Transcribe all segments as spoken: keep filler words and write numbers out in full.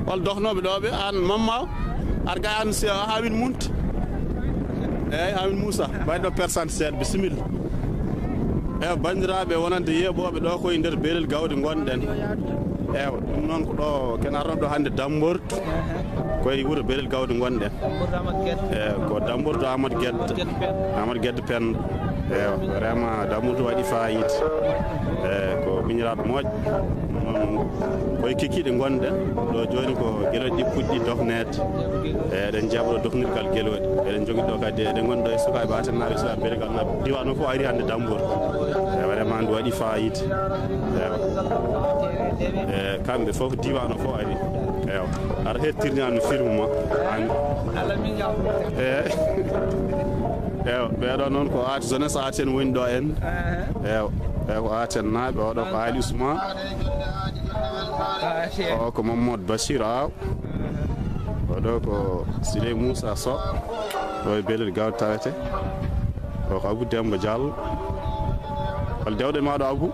Hol dohnooɓe ɗo ɓe? Aan Mamma o? Ar ga aan si Amin Munta. Eeyi, Amin Muusa. Mbayɗo persante seeɗa, bisimilla. Eewa, banndiraaɓe wonande yeeɓooɓe ɗo, ko e nder Belel Gawde ngonɗen. Eewa, ɗum noon ko ɗo ken arnooɓe ɗo hannde Dammbor. Koye wuro Belel Gawde ngonɗen. Eewa, ko Dammbor to Amadou Gedde. Amadou Gedde Penda. Eewa, vraiment, Dammbor waɗi fayida. Eewa, ko miñiraaɗo moƴƴo. Noon, koye kikiiɗe ngonɗen. Ɗo jooni ko gelooɗi ɗi puɗɗi dohneede. Eewa, eɗen njaɓa ɗo dohnirgal gelooɗi. Eɗen njogii ɗo kadi, eɗen ngoni ɗo e sukaaɓe Aten naaɓe, sukaaɓe Belel Gawde naaɓe. Diiwaan o fof ari hannde Dammbor. Eewa, vraiment, ndu waɗi fayida. Eewa. Eewa, kamɓe fof, diiwaan o fof ari. Eewa. Aɗa heɗi tirnaa no film ma. An. Eewa. Eewa, ɓeeɗo noon ko Aten, jeunesse Aten woni ɗo en. Eewa. Eewa, ko Aten naaɓe, oɗo ko Ali Ousmane. O ko Mamadou Bachir Aw. Oɗo ko Siley Moussa Sow. Ɗo e Belel Gawde tawete. O ko Abou Demba Diallo. Hol dewɗe ma ɗo, Abou?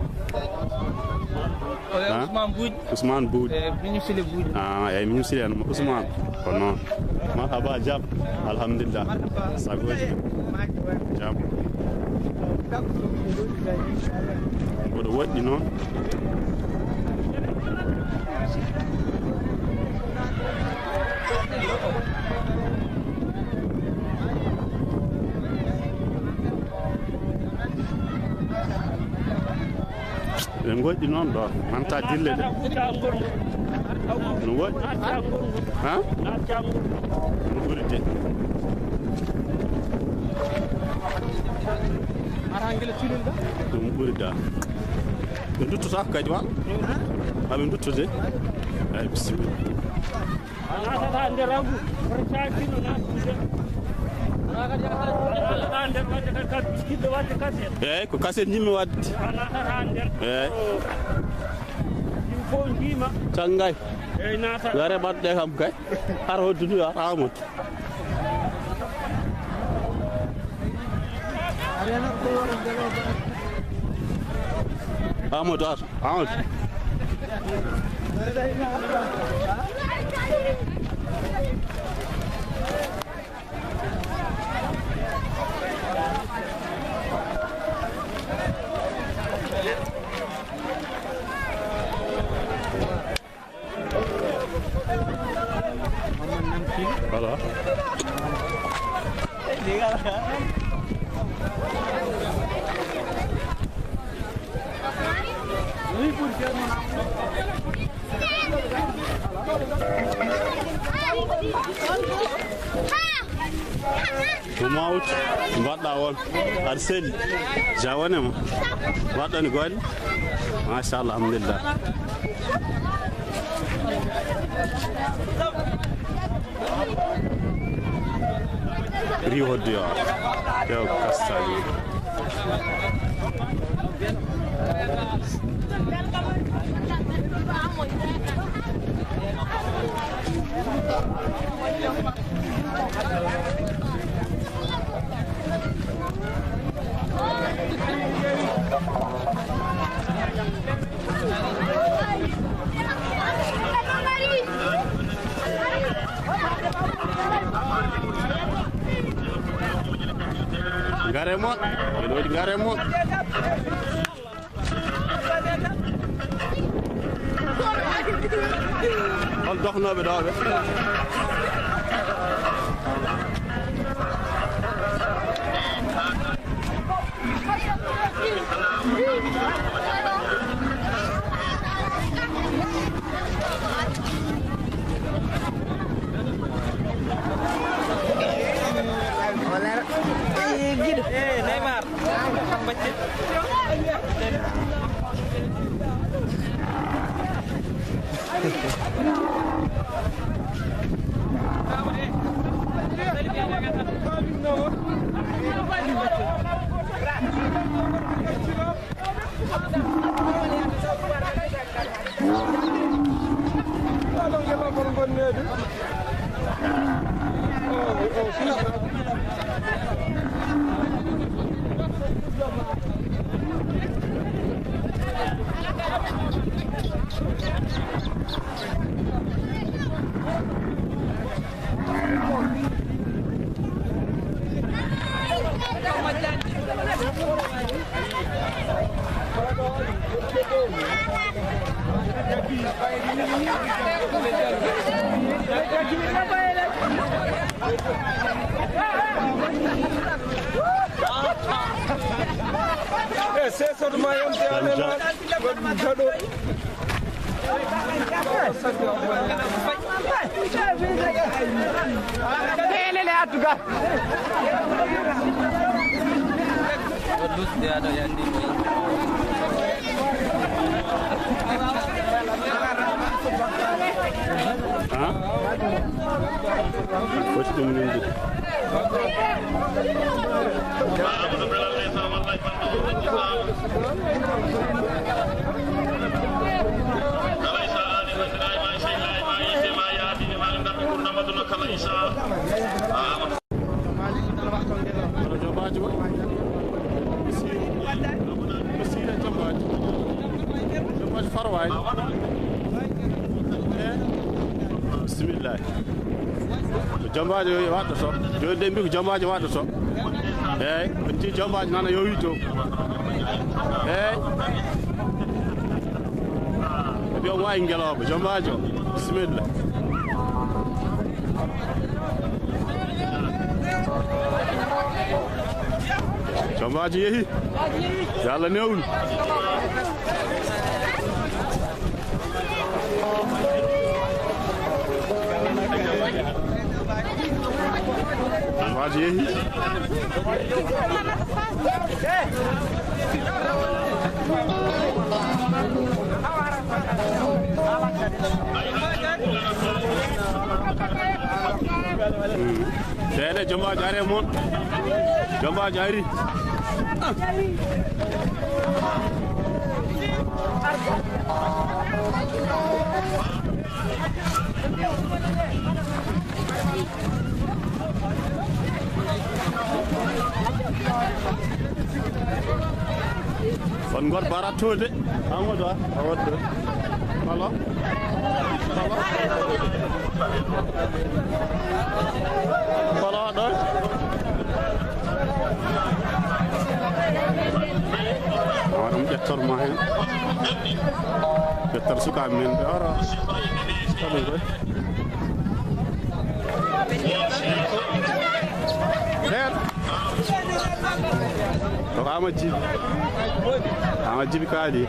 O wiya Ha? Ousmane Boudj. Ousmane Boudj. E, miñum Sile Boudj. Ah, eeyi, miñum Sile en, Ousmane. Ko noon. Marhaba, jam. Alhamdulillah. Marhaba. Sagooji. Jam. Mboɗo woɗɗi noon. Ɓe ngoɗɗi noon ɗo, manta dille ɗe. No woɗɗi. Ha? No ɓuri de. Ɗum ɓuri da. Ɓe duttotaako kadi wa? Aɓe duttude. Eeyi, bisimilla. A naatata nder ragu, kono caakino naatude. A naatata nder wadde kadi, kadi biskitɗo wadde kadi. Eeyi, ko kaset njimmi wadde. A naatata nder. Eeyi. Yimɓe fof njiima. Sanngay. Eeyi, naatata. Ngare mbaɗɗe kam kay. Har hoddudu, har Amadou. Amadou, ar, Amadou. Voilà. Ko mawɗo mbaɗɗa on. Aɗa selli. Jawane ma. Mbaɗɗon golle. Machallah, alhamdulillah. Ri hoddu yo. Yo kastani. Ngare moɗ, ɓe ɗo waɗi ngare moɗ. Hol dohnooɓe ɗo ɓe? Wala. Eh, Neymar. E seesoto ma yonte amen. Elele adduga. Ha? Foti ɗum ninde. Kono jombaaji o, mi siira, mi siira jombaaji. Jombaaji farwaani. Eh, bisimillahi. Ko jombaaji o waɗɗoto. Jooni de mbi ko jombaaji waɗɗoto. Eeyi, on njii jombaaji nana yo wiyto. Eeyi. Ɓe mbiya waawi ngelooba, jombaajo, bisimilla. Jombaajo yehi. Yo Allah newnu. Jombaajo yehi. Seeɗa, jombaajo ari e mon. Jombaajo ari. On ngot barattude. Amadou, a, a waɗɗo. Palo. Palo. Palo ɗo. Awa ɗum ƴettor ma hen. Ƴettor sukaaɓe men ɓe oro. Ko ɗum koy. Hen. Ko Ama Jibi. Ama Jibi kaali.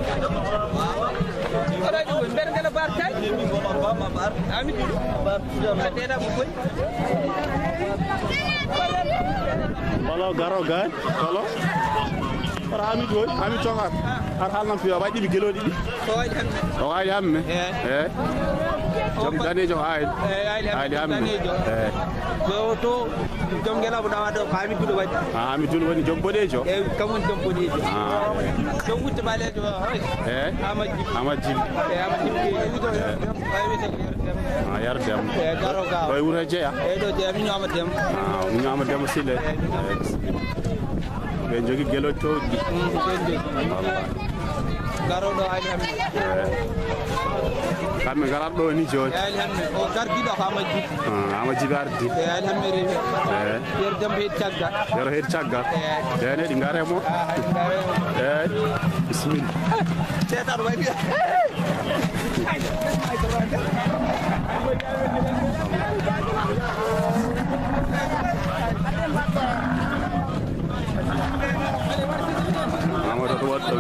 Alaaji Boy, mbeɗa ngala bar kay. Ami Dudu. Mbaɗɗeɗa ko boy. Palo garo gay. Palo. Kono Ami Dudu, Ami Cogar. Ar haalnam fiya, waɗi ɗiɗi gelooɗi ɗi. Ko waɗi hannde. O waɗi hannde. Eh. Eh. Joom daneejo ko Aali. Eh, Aali Aali Hammet. Daneejo. Eh. Ɗo to joom gelaaɗo ɗawa ɗo ko Ami Dudu waɗi. Ah, Ami Dudu woni joom boɗeejo? Eh, kam woni joom boɗeejo. Ah. Joom wutte ɓaleejo o, hoy. Eh? Amadji. Amadji. Eh, Amadji. Eh. Wawi wiyete ko Yero Dem. Ah, Yero Dem. Eh, garo gawa. Koye wuro jeeya? Eh, ɗo jeeya, min ñaama Dem. Ah, min ñaama Dem Sile. Eh, min ñaama. Eh, ɓe jogii gelooɗi toowɗi. Mm, ɓe jogii. Wallah. Garooɗo Aali Hammet. Eh. Kamɓe ngaraat ɗo ni jooni. Aali Hammet. O gardiiɗo ko Amadji. Ah, Amadji ardi. Eh, Aali Hammet rewi. Eh. Yero Demba heedi caggal. Yero heedi caggal. Eh. Ɓe ne ɗi ngare mo. Ah, hay ngare mo. Eh, bismillah. Seetaan waɗi. Amadou ko waɗi ɗo.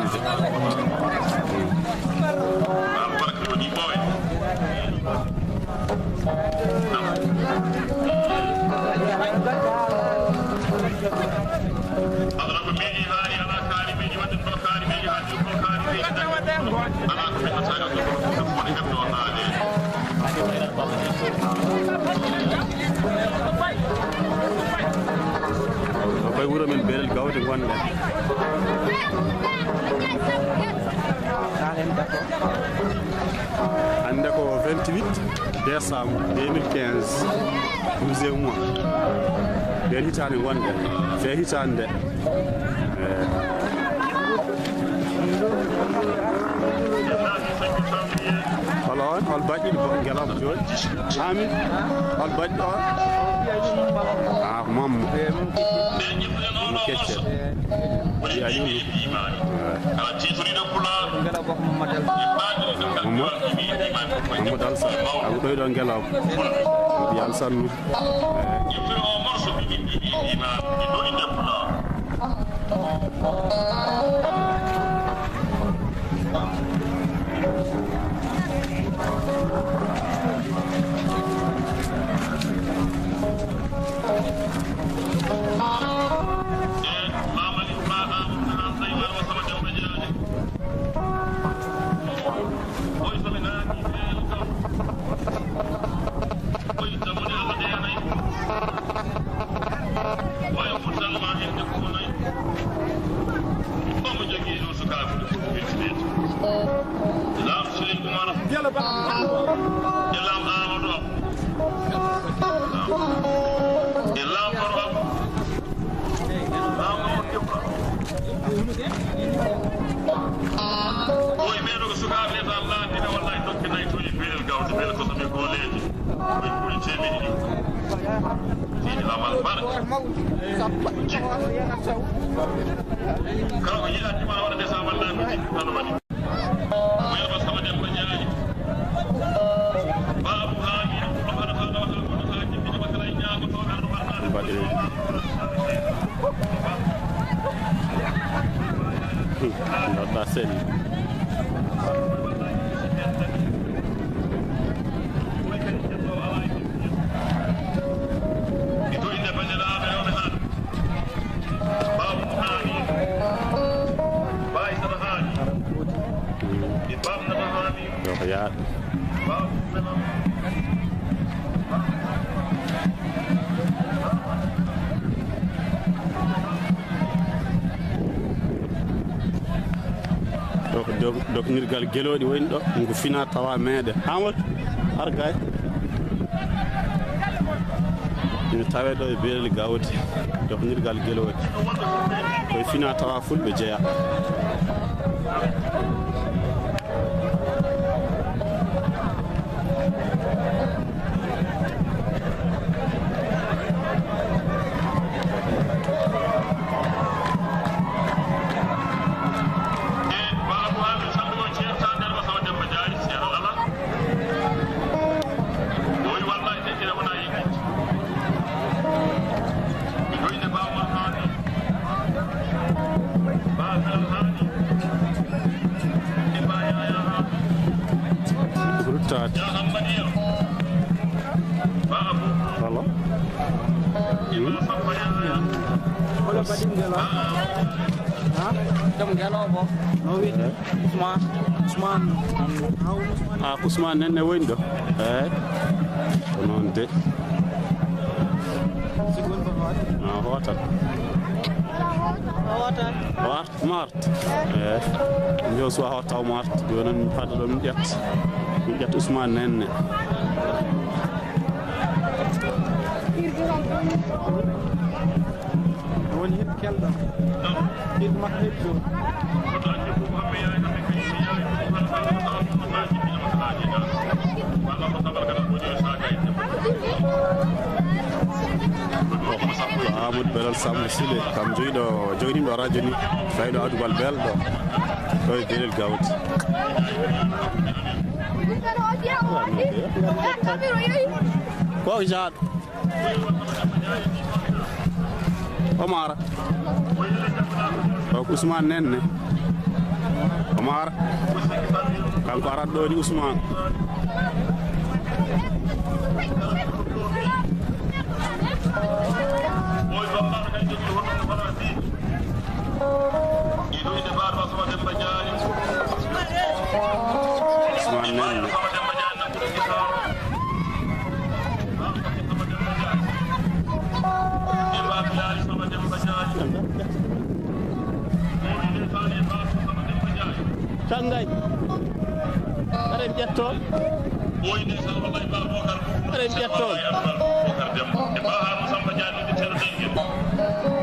Ko koye wuro men Belel Gawde ngonɗen. Hannde ko vingt-huit décembre deux mille quinze, douzième mois. Nder hitaande ngonɗen, fee hitaande nde. Eh. Hol on, hol baɗɗo ɗo Ngelooba jooni? Amin. Hol baɗɗo on? Ah, ko Mamma. Mo Keccel. Woni ɗiɗi e imaani. Kala tiitoriiɗo Pulaar, Mamadou Alsa, agu ɗoyɗo Ngelooba. Mbiya Alsan Num. Ƴettiri o morso, ɗiɗi e imaani, ɗi ɗoyɗe Pulaar. Laam Seydi Umar. E Laam Amadou Abou. E Laam Amadou Abou. Oy, ɓeeɗo ko sukaaɓe tan laatina, wallahi, dokke nayi to e beelel gawde, beele ko somi gooleeje. Oy, ɓuri teemeɗɗe ɗiɗi. Seydi Amal Barka. Jikku. Kala ko yiɗa, tima waɗa nde sa walla ko jikku tan waɗi. Wayno Samba Demba Ndiaye. Babou Hami, Amadou Fada, Amadou Fada, Amadou Fada, Amadou Fada, Amadou Fada. Mbaɗe. Hmm, mbaɗɗa sel. Ito inde banndiraaɓe rewɓe hannde. Babou Hami. Baye Samba Hami. Babou Samba Hami. Yo ko yaaɗ. Ɗo ko dog-, dognirgal gelooɗi woni ɗo, ngu fina tawa meeɗe. Amadou, ar gay. Ina tawee ɗo e Beelel Gawde, dognirgal gelooɗi. Koye fina tawa fulɓe jeya. Ruttaade. Voilà. Hmm? Wala baɗingel o. Ha? Ɗum ngel o bo. No wiɗi? Eh. Ousmane. Ousmane. Ah, Ousmane nen ne woni ɗo. Eh. Ko noon de. Sigon ko hoota. Ah, hoota. Hoota. Hoota. Mart. Eh, min o suwa hoto taw Mart. Jooni min paada ɗo min ƴetta. Min ƴetta Ousmane Nenne. Woni heen kelɗo. Heen makko heen jooni. Ko Amadou Belal Samba Sile, kam jogiiɗo, joginɗo radio ni, fayɗo adubal belɗo, ɗo e Belel Gawdi. Ko jaaɗo. Omar. O ko Ousmane Nenne. Omar. Kanko arat ɗo ni Ousmane. Ousmane Nenne. Tangay. Kare ƴetto. Kare ƴetto.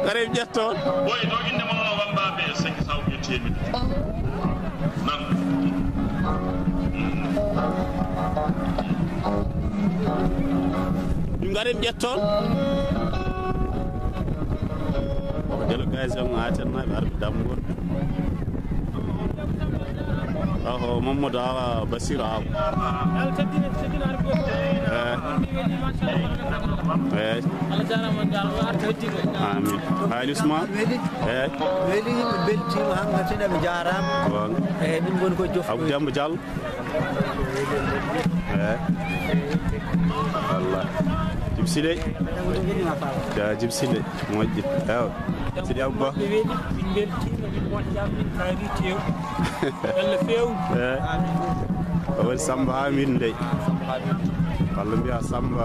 Kare ƴetto. Nan. Min ngari mi ƴetto. Hello guys, on Atennaɓe arɓe Dambourdi. Oho, Mamadou Awa Basir Aw. Eh. Eh. Amin. Hayli Ousmane. Eh. Weli, yimɓe beltiima, hannga tene ɓe njaaraama. Goonga. Eeyi, min ngoni ko joftoyde. Abdou Demba Diallo. Eeyi. Wallah. Jib Sile. Ya, Jib Sile. Moƴƴi. Eewa. Sidi Abba. Ɓe weli, min mbeltiima, min moƴƴaama, min kaari tew. Walla few. Eeyi. O woni Samba Hamidou Ndeye. Walla mbiya Samba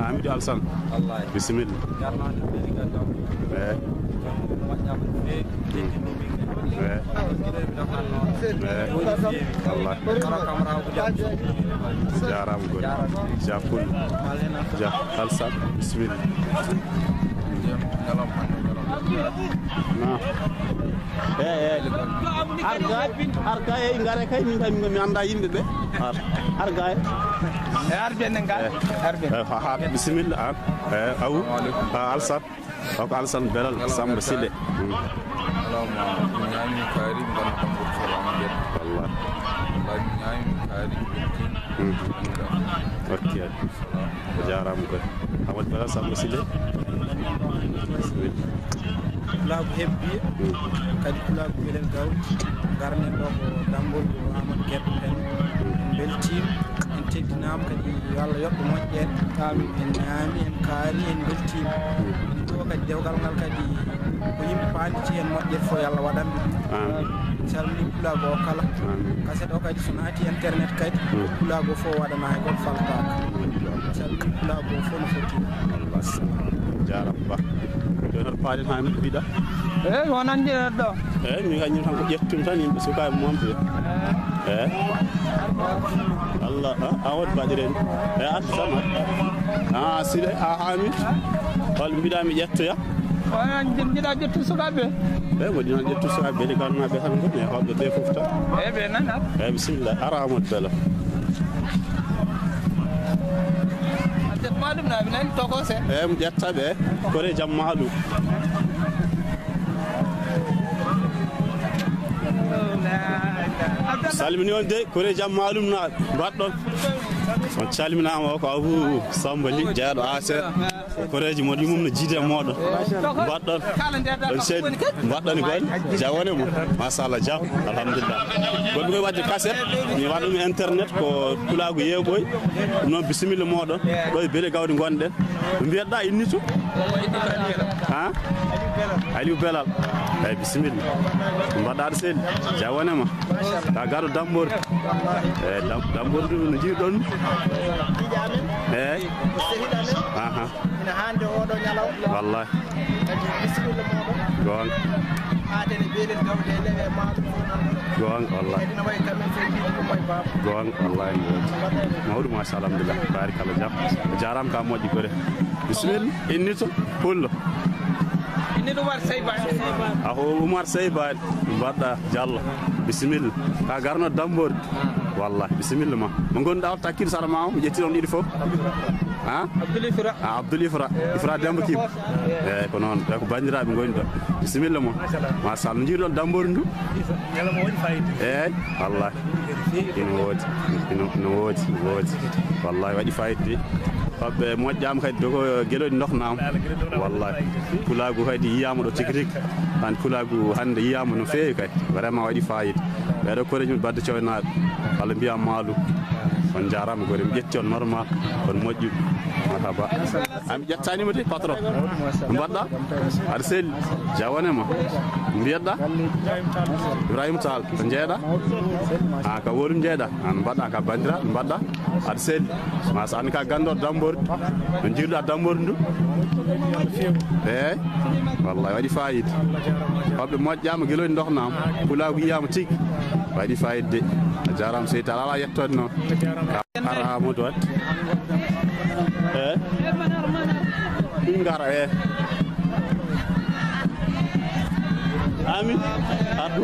Hamidou Alsan. Wallahi. Bisimilla. Jarnaade Bellingham kam. Eeyi. Jam moƴƴaama no feewi. Teddinɗo ɓinngel. Eeyi. Eeyi. Wallahi. Kala kam raw ko jam. Jaaraama golle. Jaaraama. Ja Pul. Ja Alsan. Bisimilla. Jam, ñalawma hannde, ñalawma. Na. Eeyi, eeyi. Ar ga, ar ga, eeyi, ngare kay, min kay, min, mi anndaa yimɓe ɓe. Ar, ar ga, eeyi. Eeyi, ar ɓe ne ngar. Eeyi. Ar ɓe. Eeyi, ha, ha, bisimilla, an. Eeyi, aw. Salamu aleykum. Ah, Alsan. O ko Alsan Belal Samba Sile. Mm. Ñalawma, ñaami kaari, nganndu kam ko so am nder. Wallah. Wallahi, ñaami kaari, beltiima. Mm. Ok. Salaam. A jaaraama kadi. Amadou Belal Samba Sile. Pulaagu hebbi, mm, kadi pulaagu belel gawri. Ngarɗen ɗo ko Dambourdi Amadou Guerre en. Mm. En mbeltiima, en teddinaama kadi, yo Allah yoɓ moƴƴere. Amin. En ñaami, en kaari, en mbeltiima. Mm. Ɗo kadi dewgal ngal kadi ko yimɓe paanditi heen moƴƴere fof, yo Allah waɗan ɓe ɗum. Amin. En calminii pulaagu o kala. Amin. Kaset o kadi so naati internet kadi, mm, pulaagu o fof waɗanaa hay gooto faltaaka. Amin. En calminii pulaagu o fof no foti. Wallahi. Jaaraama Ba. Jooni aɗa paadi haa mbiɗa. Eeyi, wonande ɗo. Eeyi, min kañum tan ko ƴettum tan yimɓe sukaaɓe momɓe. Eeyi. Allah, ah, a wot baɗiren. Eeyi, arti tan. Ah, Sile, a haami. Hol mbiɗa mi ƴettoya? Onon mbiɗa ƴettu sukaaɓe. Eeyi, mboɗi noon ƴettu sukaaɓe, ɓe garnaaɓe tan ngoni e hoɓɓe ɓe fof tan. Eeyi, ɓe nana. Eeyi, bisimilla. Ara Amadou Bello. Adde maalum na, mi nani tokose. Eeyi, mi ƴetta ɓe. Kore jam maalum. Salmini on de, kore jam maalum na mbaɗɗon. On calminaama o ko Abou Samba Ly, jeeɗo A C R. Koreeji mon ɗi mum no jiide e mooɗon. Mbaɗɗon. Ɗon seen mbaɗɗon e golle. Jam wone mo. Machallah, jam. Alhamdulillah. Gonmi koye waɗde kaset. Mi waɗa ɗum internet ko pulaagu yeeɓoy. Ɗum noon bisimilla mooɗon. Ɗo e Beele Gawri ngonɗen. Ko mbiyatɗaa inni to? Ha? Aliou Belal. Eeyi, bisimilla. Ko mbaɗɗaa aɗa selli? Jam wone ma. Ka garo Dambourdi. Eeyi, Dam-, Dambourdi no njiiɗon? Eeyi. Aha. Ina hannde oɗo ñalawma. Wallahi. Kadi bisimilla mooɗon. Goonga. Haa tene beelen gawde e lewe maaɗo fof nan. Goonga, wallahi. Kadi no wayi kamen fof mbiɗo ko koye baaba. Goonga, wallahi, no woodi. Mawɗum, machallah, alhamdulillah. Barikalla, jam. A jaaraama ka moƴƴi gore. Bisimilla. Inni to? Pullo. Inni to Oumar Sey Ba. A ko Oumar Sey Ba. Mbaɗɗa, Diallo. Bisimilla. Ka garno Dambourdi. Wallahi, bisimilla ma. Mo ngonɗa o takkiɗo sara ma o, mi ƴetti ɗon ɗiɗi fof. Ha? Abdoul Ifra. Ah, Abdoul Ifra. Ifra Demba Kim. Eeyi, ko noon. Ɓe ko banndiraaɓe ngoni ɗo. Bisimilla mo. Machallah. No njiiruɗon Dambourdi ndu? Ñalawma waɗi fayida. Eeyi, wallahi. Ina woodi. Ina, ina woodi, ina woodi. Wallahi, waɗi fayida de. Hoɓɓe moƴƴaama kadi, dogo geloɗi ndoknaama. Wallahi. Pulaagu kadi yiyaama ɗo tigi rigi. Tan pulaagu hannde yiyaama no feewi kay. Vraiment waɗi fayida. Ɓeeɗo koreeji mum Badde Coynaaɓe. Walla mbiya Maalum. On njaaraama gore, mi ƴetti on normal. On moƴƴu. Marhaba. A mi ƴettaani mo de, patron. No mbaɗɗa? Aɗa selli? Jam wone ma. Mbiyatɗa? Ibrahima Tall. Ko njeeɗa? A ka wolum njeeɗa? An mbaɗɗa ka banndiraaɓe, mbaɗɗa? Aɗa selli? Ma so an ka ganndo Dambourdi. No njiiruɗa Dambourdi ndu? Eeyi. Wallahi waɗi fayida. Hoɓɓe moƴƴaama, geloɗi ndoknaama. Pulaagu yiyaama tigi. Waɗi fayida de. A jaaraama seydi Tall, alaa yettoode noon. Ara Amadou Wat. Eeyi. Ɗum ngara, eeyi. Amin. Addu.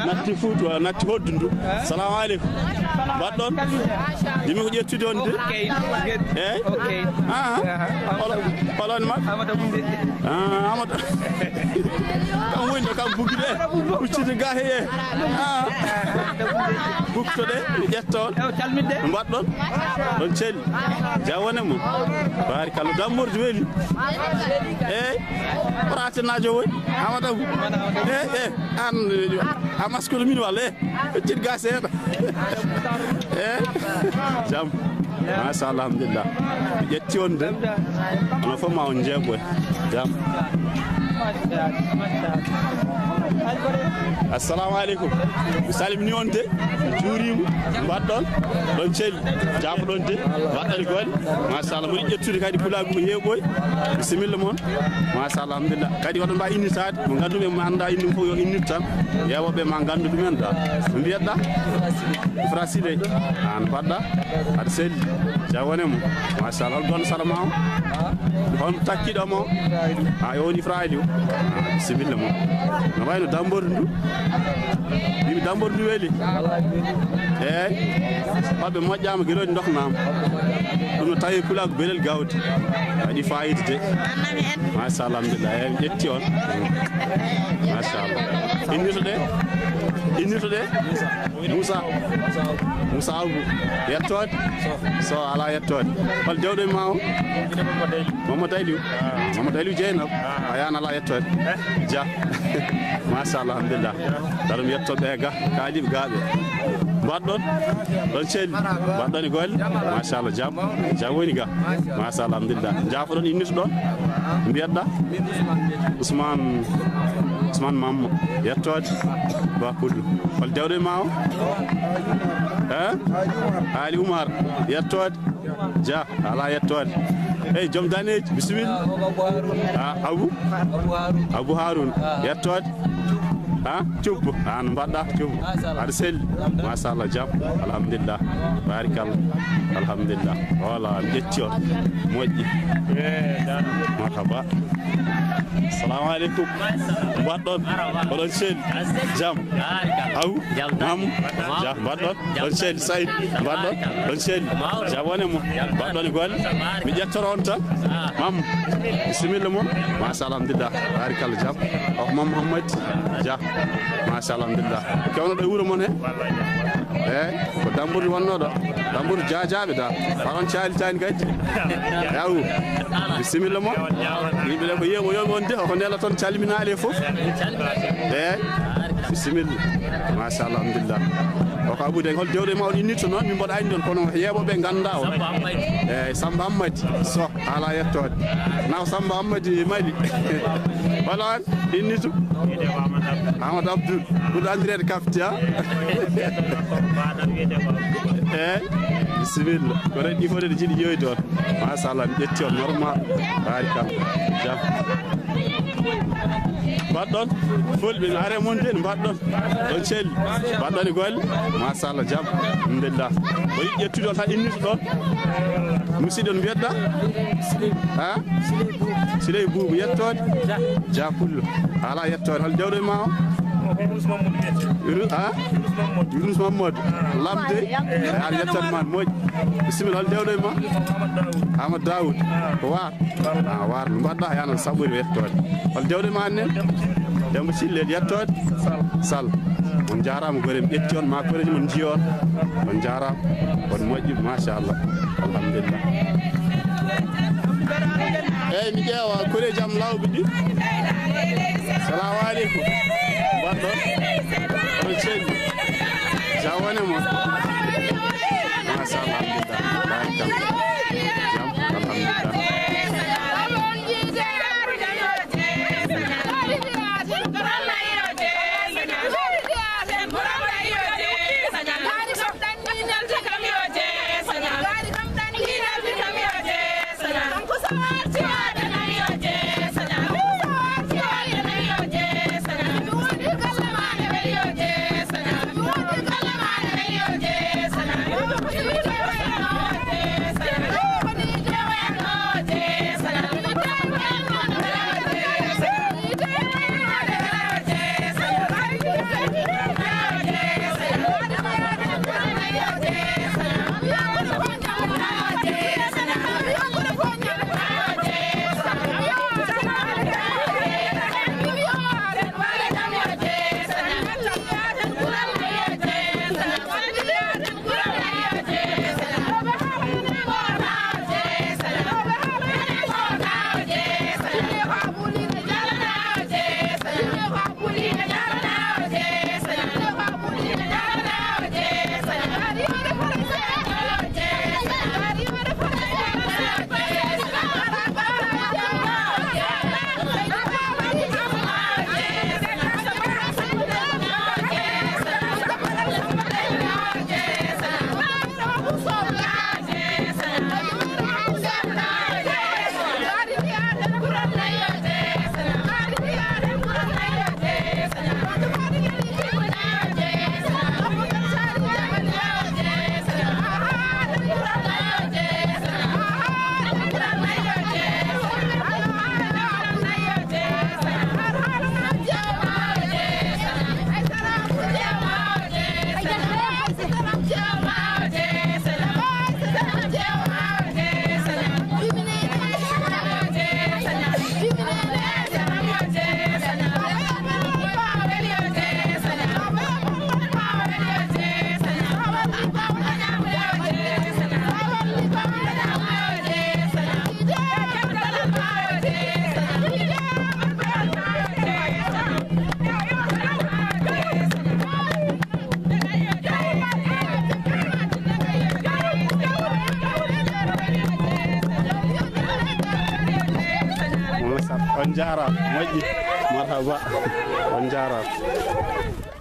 Natti Fuuta, natti hoddu ndu. Salamu aleykum. Mbaɗɗon? Yimi ko ƴettude on de? Eyi? Holon ma? Amata. Kam woni ɗo kam bugi de. Hucciti ga he ye. Bukto de, mi ƴetta on. Mbaɗɗon? Ɗon celi. Jawone mo. Barikalla, dammordi weli. Eyi. Pratinaajo woni Amadou Abou. E e an a maskolo min walla e tirga seeɗa. E jam. Machallah, alhamdulillah. Mi ƴetti on de. Onon fof ma on jeeɓo e jam. Assalamu aleykum. Mi salmini on de. Juurima. Mbaɗɗon? Ɗon celi. Jaafoɗon de. Mbaɗɗon golle. Machallah, mboɗi ƴettude kadi pulaagu ko yeeɓoy. Bisimilla mon. Machallah, alhamdulillah. Kadi waɗon mba innitaade. Mo ngannduɗen mo annda innum fof yo innit tan. Yeewoɓe ma nganndu ɗumen da. Ko mbiyatɗa? Ifra Sile. An mbaɗɗa? Aɗa selli. Jawone mo. Machallah, hol gonɗo sara ma o? Hol takkiɗo mo? A, yo woni Ifra Aliou. A, bisimilla mo. No wayno dambordu ndu? Yimɓe dambordu ndu weli? Eeyi. Holɓe moƴƴaama, geroɗi ndoknaama. Ɗum no tawi pulaagu belel gawdi. Waɗi fayida de. Machallah, alhamdulillah. Eeyi, mi ƴetti on. Machallah. Innirto ɗe? Innirto ɗe? Moussa. Moussa Abou. Yettoode? So ala yettoode. Hol dewɗo e ma o? Mamadou Aliou. Mamadou Aliou Dieynaba. A yana ala yettoode. Dia. Machallah, alhamdulillah. Darum yettoɓe ga, kaaliɓe gaɓe. Mbaɗɗon? Ɗon celi? Mbaɗɗon e golle? Machallah, jam. Jam woni ga. Machallah, alhamdulillah. Jaafoɗon, innitoɗon? Mbiyatɗa? Ousmane, Ousmane Mamma. Yettoode? Ba Pullo. Hol dewɗo e ma o? He? Ali Oumar. Yettoode? Dia, ala yettoode. Hey, joom daneeji, bisimilla. A, Abou? Abou Haroun. Yettoode? Ha? Cubbo. An mbaɗɗa cubbo? Aɗa selli? Machallah, jam. Alhamdulillah. Barikalla. Alhamdulillah. Voilà, mi ƴetti on. Moƴƴi. Marhaba. Salamu aleykum. Mbaɗɗon? Oɗon celi? Jam. Aw? Mam? Jam. Mbaɗɗon? Ɗon celi Saïd? Mbaɗɗon? Ɗon celi? Jam wone mo? Mbaɗɗon e golle? Mi ƴettoro on tan. Mam? Bisimilla mon. Machallah, alhamdulillah. Barikalla, jam. O ko Mam Mouhammad Dia. Machallah, alhamdulillah. Kewno ɗo e wuro mon he? Eeyi, ko dambuɗe wonno ɗo. Dambuɗe jaajaaɓe da. Faron caalitaani kadi. Yaw. Bisimilla mon. Yimɓe ɓe ko yeeɓo yooɓe on de, o ko nela toon calminaali e fof. Eeyi. Bisimilla. Machallah, alhamdulillah. O ko Abou Deng, hol dewɗe ma on innitto noon, min mboɗa anndi on, kono yeeɓoɓe ngannda on. Eeyi, Samba Hammadi Soh, ala yettoode. Naw Samba Hammadi Mali. Wala on, innitto. Amadou Abdoul, ɓurɗo anndireede Kafti, ha? Eeyi, bisimilla. Ko rek ɗi fof de jiɗi ƴooyde on. Machallah, mi ƴetti on normal. Barikalla. Jam. Mbaɗɗon? Fulɓe, mi are mon de, mbaɗɗon? Ɗon celli? Mbaɗɗon e golle? Machallah, jam. Alhamdulillah. Ko yiɗi ƴettude on tan innito ɗon? Musidɗo no mbiyetɗa? Ha? Siley Buubu, yettoode? Dia Pullo. Ala yettoode. Hol dewɗo e ma o? Yunus Mamadou. Ha? Yunus Mamadou. Lamde? Aɗa yettoode ma moƴƴi. Bisimilla, hol dewɗo e ma? Amadou Daoud. Ko Waar? A Waar, no mbaɗɗa? Yana saɓɓude yettoode. Hol dewɗe ma annen? Demba Cille, yettoode? Sall. On njaaraama, gore, mi ƴetti on, ma koreeji mon njiya on. On njaaraama. On moƴƴi, machallah. Alhamdulillah. Eeyi, mi ƴeewa koreeji am lawɓe ɗi. Salamu aleykum. Mbaɗɗon? Oɗon celli? Jam wone mon? Machallah, alhamdulillah. Barakallah. Jam, alhamdulillah. On njaaraama, moƴƴi. Marhaba. On njaaraama.